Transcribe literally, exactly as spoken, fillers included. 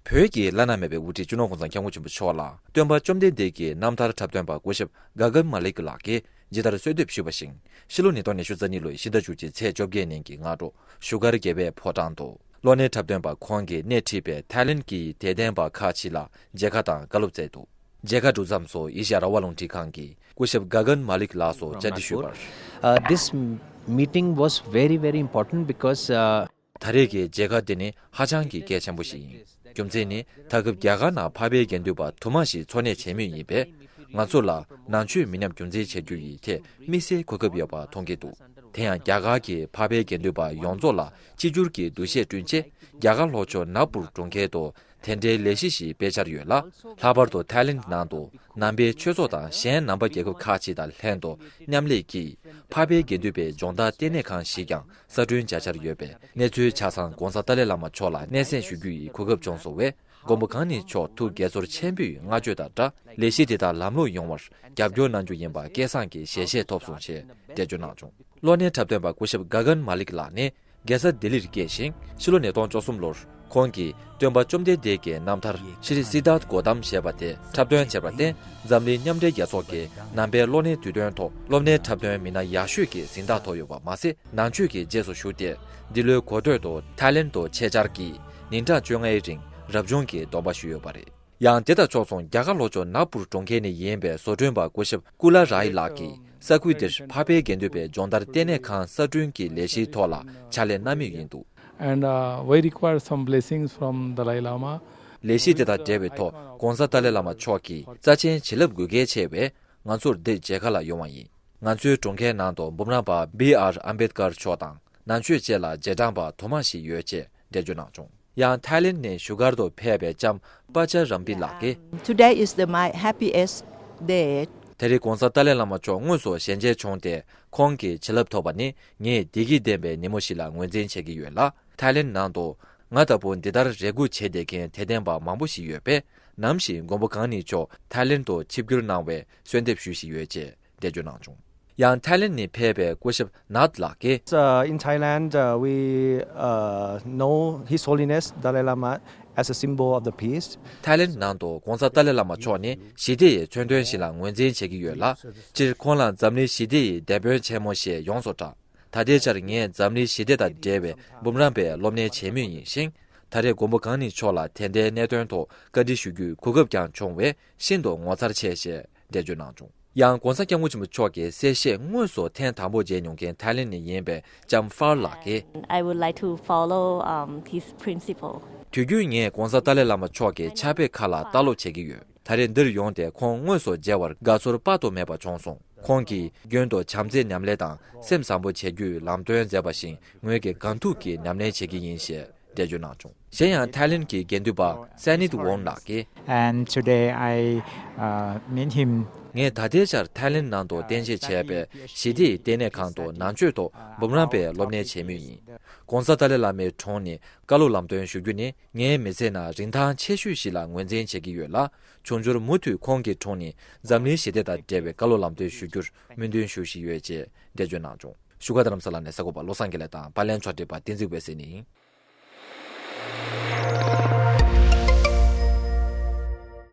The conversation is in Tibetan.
བོད་ཀྱི་བླ་ན་མེད་པའི་དབུ་ཁྲིད་སྤྱི་ནོར་༸གོང་ས་༸སྐྱབས་མགོན་ཆེན་པོ་མཆོག་ལ་སྟོན་པ་བཅོམ་ལྡན་འདས་ཀྱི་རྣམ་ཐར་འཁྲབ་སྟོན་པ་སྐུ་ཞབས་ག་གན་མ་ལིག་ལགས་ཀྱིས་ཇི་ལྟར་གསོལ་འདེབས་ཞུས་པ་བཞིན། ཕྱི་ལོ་ཉིས་སྟོང་ཉི་ཤུ་རྩ་གཉིས་ལོའི་ཕྱི་ཟླ་བཅུ་གཅིག་ཚེས་བཅོ་བརྒྱད་ཉིན་གྱི་སྔ་དྲོ་བཞུགས་སྒར་རྒྱལ་བའི་ཕོ་བྲང་དུ་གློག་བརྙན་འཁྲབ་སྟོན་པ་ཁོང་གིས་སྣེ་ཁྲིད་པའི་ཐའི་ལེན་གྱི་དད་ལྡན་པ་ཁག་ཅིག་ལ་མཇལ་ཁ་དང་བཀའ་སློབ་སྩལ་འདུག་མཇལ་ཁ་གྲུབ་མཚམས་སུ་ཨེ་ཤ་ཡ་རང་དབང་རླུང་འཕྲིན་ཁང་གིས་སྐུ་ཞབས་ག་གན་མ་ལིག་ལགས་སུ་བཅར་འདྲི་ཞུས་པར། Uh, this meeting was very, very important because, uh, ད་རེས་ཀྱི་མཇལ་ཁ་འདི་ནི་ཧ་ཅང་གི་གལ་ཆེན་པོ་ཞིག་ཡིན། རྒྱུ་མཚན་ནི་ད་སྐབས་རྒྱ་གར་ནང་འཕགས་པའི་དགེ་འདུན་པ་དུ་མ་ཞིག་འཚོ་གནས་བྱེད་མུས་ཡིན་པས། ང་ཚོ་ལ་ནང་ཆོས་མི་ཉམས་རྒྱུན་འཛིན་བྱ་རྒྱུ་ཡི་ཐད་དམིགས་བསལ་གོ་སྐབས་ཡོད་པ་མཐོང་གི་འདུག་དེ་ཡང་རྒྱ་གར་གྱི་འཕགས་པའི་དགེ་འདུན་པ་ཡོངས་རྫོགས་ལ་གཅིག་གྱུར་གྱི་འདུ་ཤེས་བསྐྲུན་ཆེད། རྒྱ་གར་ལྷོ་ཕྱོགས་ནག་པུར་གྲོང་ཁྱེར་དུ་དེ་འབྲེལ་ལས་གཞི་ཞིག་སྤེལ་འཆར་ཡོད་ལ། ལྷག་པར་དུ་ཐའི་ལེན་ནང་དུ་ནང་པའི་ཆོས་ཚོགས་དང་གཞན་ནང་པ་རྒྱལ་ཁབ་ཁག་ཅིག་དང་ལྷན་དུ་མཉམ་ལས་ཀྱིས་འཕགས་པའི་དགེ་འདུན་པའི་སྦྱོང་བརྡར་ལྟེ་གནས་ཁང་ཞིག་ཀྱང་གསར་སྐྲུན་བྱ་འཆར་ཡོད་པས། གནས་ཚུལ་ཆ་ཚང་༸གོང་ས་ཏཱ་ལའི་བླ་མ་མཆོག་ལ་སྙན་སེང་ཞུ་རྒྱུ་ཡི་གོ་སྐབས་བྱུང་སོང་བས། མགོན་པོ་གང་ཉིད་མཆོག་ཐུགས་དགྱེས་ཚོར་ཆེན་པོས་བསྔགས་བརྗོད་དང་སྦྲགས། ལས་གཞི་དེ་དག་ལམ་ལྷོང་ཡོང་བར་རྒྱབ་སྐྱོར་གནང་རྒྱུ་ཡིན་པ་སྐལ་བཟང་གིས་ཞལ་བཞེས་ཐོབ་སོང་ཞེས་འགྲེལ་བརྗོད་གནང་བྱུང་། གློག་བརྙན་འཁྲབ་སྟོན་པ་སྐུ་ཞབས་ག་གན་མ་ལིག་ལགས་ནི་རྒྱལ་ས་ལྡི་ལིར་སྐྱེས་ཤིང་། ཕྱི་ལོ་ཉིས་སྟོང་བཅུ་གསུམ་ལོར་ཁོང་གིས་སྟོན་པ་བཅོམ་ལྡན་འདས་ཀྱི་རྣམ་ཐར་ཤྲི་སིད་དྷཱརྠ་གོ་ཏམ་ཞེས་པ་དེ་འཁྲབ་སྟོན་བྱས་པར་བརྟེན། འཛམ་གླིང་མཉམ་འབྲེལ་རྒྱལ་ཚོགས་ཀྱི་ནང་པའི་གློག་བརྙན་དུས་སྟོན་ཐོག་གློག་བརྙན་འཁྲབ་སྟོན་མི་སྣ་ཡག་ཤོས་ཀྱི་གཟེངས་རྟགས་ཐོབ་ཡོད་པ་མ་ཟད། ནང་ཆོས་ཀྱི་རྗེས་སུ་ཞུགས་ཏེ། འདི་ལོའི་འགོ་སྟོད་དུ་ཐའི་ལེན་དུ་ཆེད་བཅར་གྱིས་ཉིན་གྲངས་བཅོ་ལྔའི་རིང་རབ་བྱུང་གི་སྡོམ་པ་ཞུས་ཡོད་པ་རེད། ཡང་དེ་དང་ཕྱོགས་མཚུངས་རྒྱ་གར་ལྷོ་ཕྱོགས་ནག་པུར་གྲོང་ཁྱེར་ནས་ཡིན་པའི་བཟོ་སྐྲུན་པ་སྐུ་ཞབས་ཀུ་ལ་རའི་ལགས་ཀྱིས་ས་ཁུལ་འདིར་འཕགས་པའི་དགེ་འདུན་པའི་སྦྱོང་བརྡར་ལྟེ་གནས་ཁང་གསར་སྐྲུན་གྱི་ལས་གཞིའི་ཐོག་ལ་ཕྱག་ལས་གནང་མུས་ཡིན་འདུག And, uh, we require some blessings from Dalai Lama. ལས་གཞི་དེ་དང་འབྲེལ་བའི་ཐོག་༸གོང་ས་ཏཱ་ལའི་བླ་མ་མཆོག་གིས་རྩ་ཆེན་བྱིན་རླབས་དགོས་གལ་ཆེ་བས། ང་ཚོར་འདིར་མཇལ་ཁ་ལ་ཡོང་བ་ཡིན། ང་ཚོའི་གྲོང་ཁྱེར་ནང་དུ་འབུམ་རམས་པ་བི་ཨར་ཨམ་བེད་ཀར་མཆོག་དང་ནང་ཆོས་བཅས་ལ་རྗེས་འབྲང་པ་དུ་མ་ཞིག་ཡོད་ཅེས་འགྲེལ་བརྗོད་གནང་བྱུང་། ཡང་ཐའི་ལེན་ནས་བཞུགས་སྒར་དུ་ཕེབས་པའི་ལྕམ་པ་ཅ་རམ་པི་ལགས་ཀྱིས། Today is the, my happiest day. ད་རེས་༸གོང་ས་ཏཱ་ལའི་བླ་མ་མཆོག་དངོས་སུ་ཞལ་མཇལ་བྱུང་སྟེ། ཁོང་གི་བྱིན་རླབས་ཐོབ་པ་ནི་ངའི་བདེ་སྐྱིད་ལྡན་པའི་ཉིན་མོ་ཞིག་ལ་ངོས་འཛིན་བྱེད་ཀྱི་ཡོད་ལ། ཐའི་ལེན་ནང་དུ་ང་ལྟ་བུ་འདི་ལྟར་རེ་སྒུག་བྱེད་བསྡད་མཁན་དད་ལྡན་པ་མང་པོ་ཞིག་ཡོད་པས། ནམ་ཞིག་མགོན་པོ་གང་ཉིད་མཆོག་ཐའི་ལེན་དུ་ཆིབས་བསྒྱུར་གནང་བའི་གསོལ་འདེབས་ཞུ་བཞིན་ཡོད་ཅེས་འགྲེལ་བརྗོད་གནང་བྱུང་། ཡང་ཐའི་ལེན་ནས་ཕེབས་པའི་སྐུ་ཞབས་ནཱཐ་ལགས་ཀྱིས། Uh, in Thailand, uh, we, uh, know His Holiness Dalai Lama as a symbol of the peace. ཐའི་ལེན་ནང་དུ་༸གོང་ས་ཏཱ་ལའི་བླ་མ་མཆོག་ནི་ཞི་བདེ་ཡི་མཚོན་དོན་ཞིག་ལ་ངོས་འཛིན་བྱེད་ཀྱི་ཡོད་ལ། སྤྱིར་ཁོང་ལ་འཛམ་གླིང་ཞི་བདེ་ཡི་དེད་དཔོན་ཆེན་མོ་ཞེས་ཡོངས་སུ་གྲགས། ད་ལྟའི་ཆར་ངས་འཛམ་གླིང་ཞི་བདེ་དང་འབྲེལ་བའི་འབུམ་རམས་པའི་སློབ་གཉེར་བྱེད་མུས་ཡིན་ཞིང་། ད་རེས་མགོན་པོ་གང་ཉིད་མཆོག་ལ་དེ་འདྲའི་གནད་དོན་ཐོག་བཀའ་འདྲི་ཞུ་རྒྱུའི་གོ་སྐབས་ཀྱང་བྱུང་བས་ཤིན་ཏུ་ངོ་མཚར་ཆེ་ཞེས་འགྲེལ་བརྗོད་གནང་བྱུང་། ཡང་༸གོང་ས་༸སྐྱབས་མགོན་ཆེན་པོ་མཆོག་གི་གསལ་བཤད་དངོས་སུ་ཐེངས་དང་པོ་མཇལ་མྱོང་མཁན་ཐའི་ལེན་ནས་ཡིན་པའི་ལྕམ་ཧྥར་ལགས་ཀྱིས། I would like to follow, um, his principle. དུས་རྒྱུན་ངས་༸གོང་ས་ཏཱ་ལའི་བླ་མ་མཆོག་གི་ཕྱག་དཔེ་ཁག་ལ་ལྟ་ཀློག་བྱེད་ཀྱི་ཡོད། ད་རེས་འདིར་ཡོང་སྟེ་ཁོང་དངོས་སུ་མཇལ་བར་དགའ་ཚོར་དཔག་ཏུ་མེད་པ་བྱུང་སོང་། ཁོང་གིས་རྒྱུན་དུ་བྱམས་བརྩེ་ཉམས་ལེན་དང་སེམས་བཟང་པོ་བྱེད་རྒྱུའི་ལམ་སྟོན་མཛད་པ་བཞིན་ངོས་ཀྱིས་གང་ཐུབ་ཀྱིས་ཉམས་ལེན་བྱེད་ཀྱི་ཡིན་ཞེས་འགྲེལ་བརྗོད་གནང་བྱུང་། གཞན་ཡང་ཐའི་ལེན་གྱི་དགེ་འདུན་པ་སེ་ནིད་ཝོན་ལགས་ཀྱིས། And today I, uh, meet him. ངས་ད་ལྟའི་ཆར་ཐའི་ལེན་ནང་དུ་རྟེན་གཞི་བྱས་པའི་ཞི་བདེ་ཡི་ལྟེ་གནས་ཁང་དུ་ནང་ཆོས་ཐོག་འབུམ་རམས་པའི་སློབ་གཉེར་བྱེད་མུས་ཡིན། ༸གོང་ས་ཏཱ་ལའི་བླ་མའི་དྲུང་ནས་བཀའ་སློབ་ལམ་སྟོན་ཞུ་རྒྱུ་ནི་ངའི་མི་ཚེ་ནང་རིན་ཐང་ཆེ་ཤོས་ཤིག་ལ་ངོས་འཛིན་བྱེད་ཀྱི་ཡོད་ལ། འབྱུང་འགྱུར་མུ་མཐུད་ཁོང་གི་དྲུང་ནས་འཛམ་གླིང་ཞི་བདེ་དང་འབྲེལ་བའི་བཀའ་སློབ་ལམ་སྟོན་ཞུ་རྒྱུར་སྨོན་འདུན་ཞུ་བཞིན་ཡོད་ཅེས་འགྲེལ་བརྗོད་གནང་བྱུང་། བཞུགས་སྒར་རྡ་རམ་ས་ལ་ནས་གསར་འགོད་པ་བློ་བཟང་དགེ་ལེགས་དང་པར་ལེན་ཕྱོགས་སྒྲིག་པ་བསྟན་འཛིན་འོད་ཟེར་ནས་ཡིན།